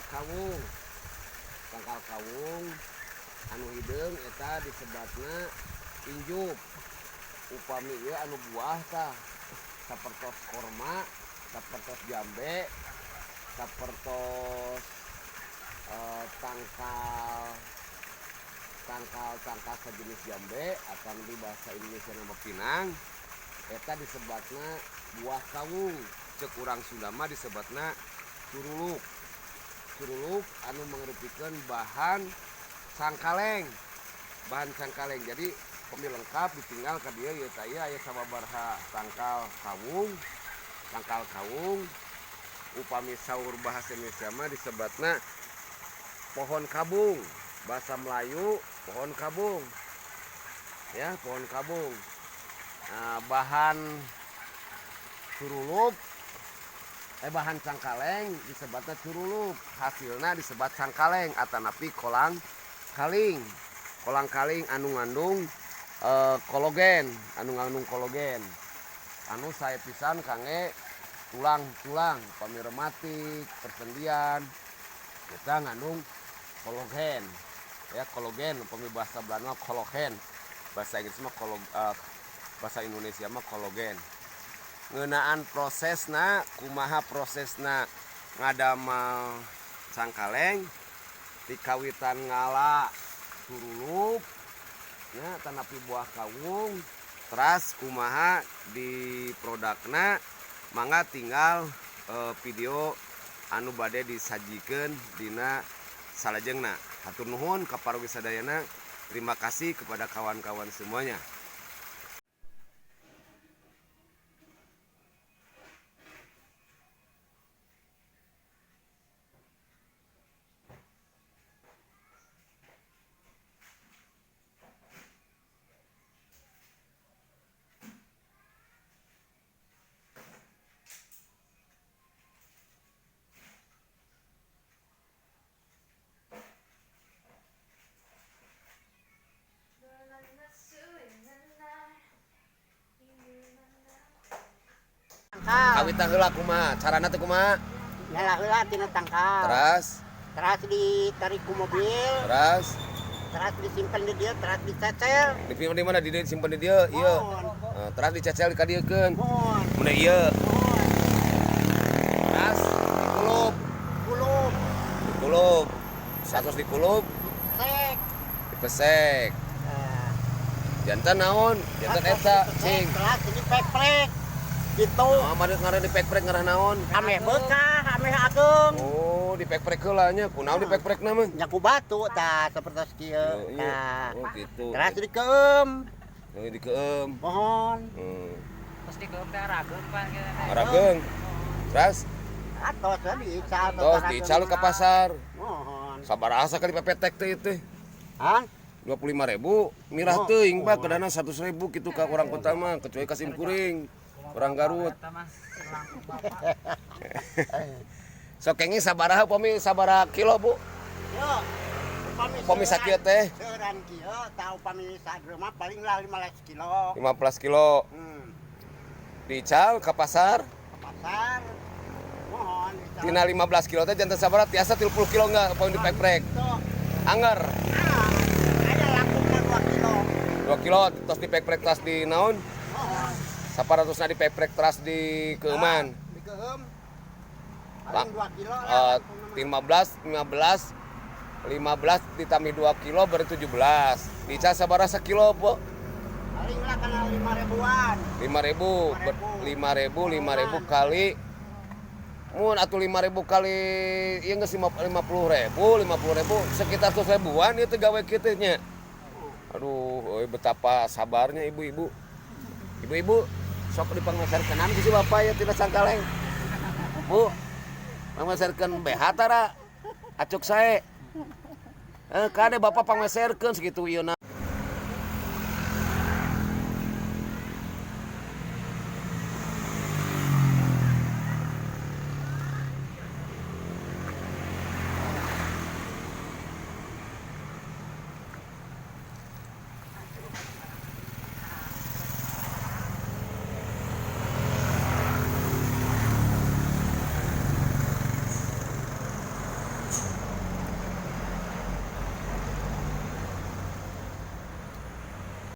tangkal kawung. Tangkal kawung anu hideung eta disebatna injuk. Upami ieu anu buah tah sapertos korma, sapertos jambe, sapertos tangkal tangkal tangkal sejenis jambe atau di bahasa Indonesia nama pinang eta disebatna buah kawung. Cek urang Sunda mah disebatna curuluk. Curuluk anu mangrupikeun bahan cangkaleng. Bahan cangkaleng. Jadi pemi lengkap ditinggal ka dieu ieu teh aya sababaraha tangkal kawung. Tangkal kawung upami saur bahasa Indonesia mah disebatna pohon kabung. Bahasa Melayu pohon kabung. Ya, pohon kabung. Nah, bahan curuluk bahan cangkaleng disebatna curuluk, hasilna disebat cangkaleng atanapi kolang kaling. Kolang kaling anu ngandung kolagen, anu ngandung kolagen. Anu sae pisan kangge tulang-tulang, pami rematik, persendian, eta ngandung kolagen. Ya, kolagen upami bahasa Belanda kolagen. Bahasa Inggris mah bahasa Indonesia mah kolagen. Ngeunaan prosesna, kumaha prosesna ngadamel cangkaleng dikawitan ngala curuluk nya tanapi buah kawung, teras kumaha di produkna, mangga tinggal video anu bade disajikeun dina salajengna. Hatur nuhun ka parugi sadayana. Terima kasih kepada kawan-kawan semuanya. Kawitan heula kumaha? Carana teh kumaha? Ngala heula tina tangkal. Teras, Teras ditarik ku mobil, teras teras disimpan di dia, teras dicecel. Disimpan di mana? Disimpan di dieu, ieu. Teras dicecel dikadiekeun. Mohon. Mun ieu. Mohon. Teras dikulup, Kulup, dikulup. Satos dikulup, sek. dipesek. Jantan naon? Jantan eta, cing. Teras ini pek-prek. Gitu. Oh, mana ngarah dipek-prek ngarah naon? Ameh bekah, ameh ageng. Oh, dipek-prek heula nya. Kunaon dipek-prekna mah? Nya ku batu tah sapertos kieu. Oh, iya. Tah. Oh, gitu. Teras dikeum. Oh, dikeum. Mohon. Terus dikeum teh arageung pan kieu teh. Arageung. Teras Atos we diical. tos diical ke pasar. Mohon. Sabaraha sakali pepetek teh ieu teh? Hah? 25.000 mirah teuing Pak, kedana 100.000 kitu ka urang kota mah, kecuali ka Simkuring, urang Garut. Sok kenging sabaraha upami sabaraha kilo, Bu? Yo. Upami sakieu teh? Seuran kieu tah upami sadreu mah paling lah 15 kilo. 15 kilo. Diical ke pasar. Ke pasar. Mohon diical. Tina 15 kilo teh janten sabaraha? Tiasa 30 kilo enggak upami dipek-prek? Angger. Ah, ada langkungna 2 kilo. 2 kilo tos dipek-prek tas di naon? Mohon. Saparatusna dipek-prek teras di keuman. Di keum. Paling 2 kilo lah. 15, 15 ditambah 2 kilo berarti 17. Diical sabaraha sakilo, Bu? Paling lah kena 5 ribuan. 5.000, 5.000, 5.000 kali mun atuh 5.000 kali ieu geus 50.000, 50.000 sekitar 100 ribuan ieu teh gawe kieu teh nya. Aduh, euy, betapa sabarnya ibu-ibu. Ibu-ibu sok dipangaserkeun ku si bapak ya tina cangkaleng. Bu, pangaserkeun BH tara acuk sae. Kade bapak pangaserkeun sakitu ieu na.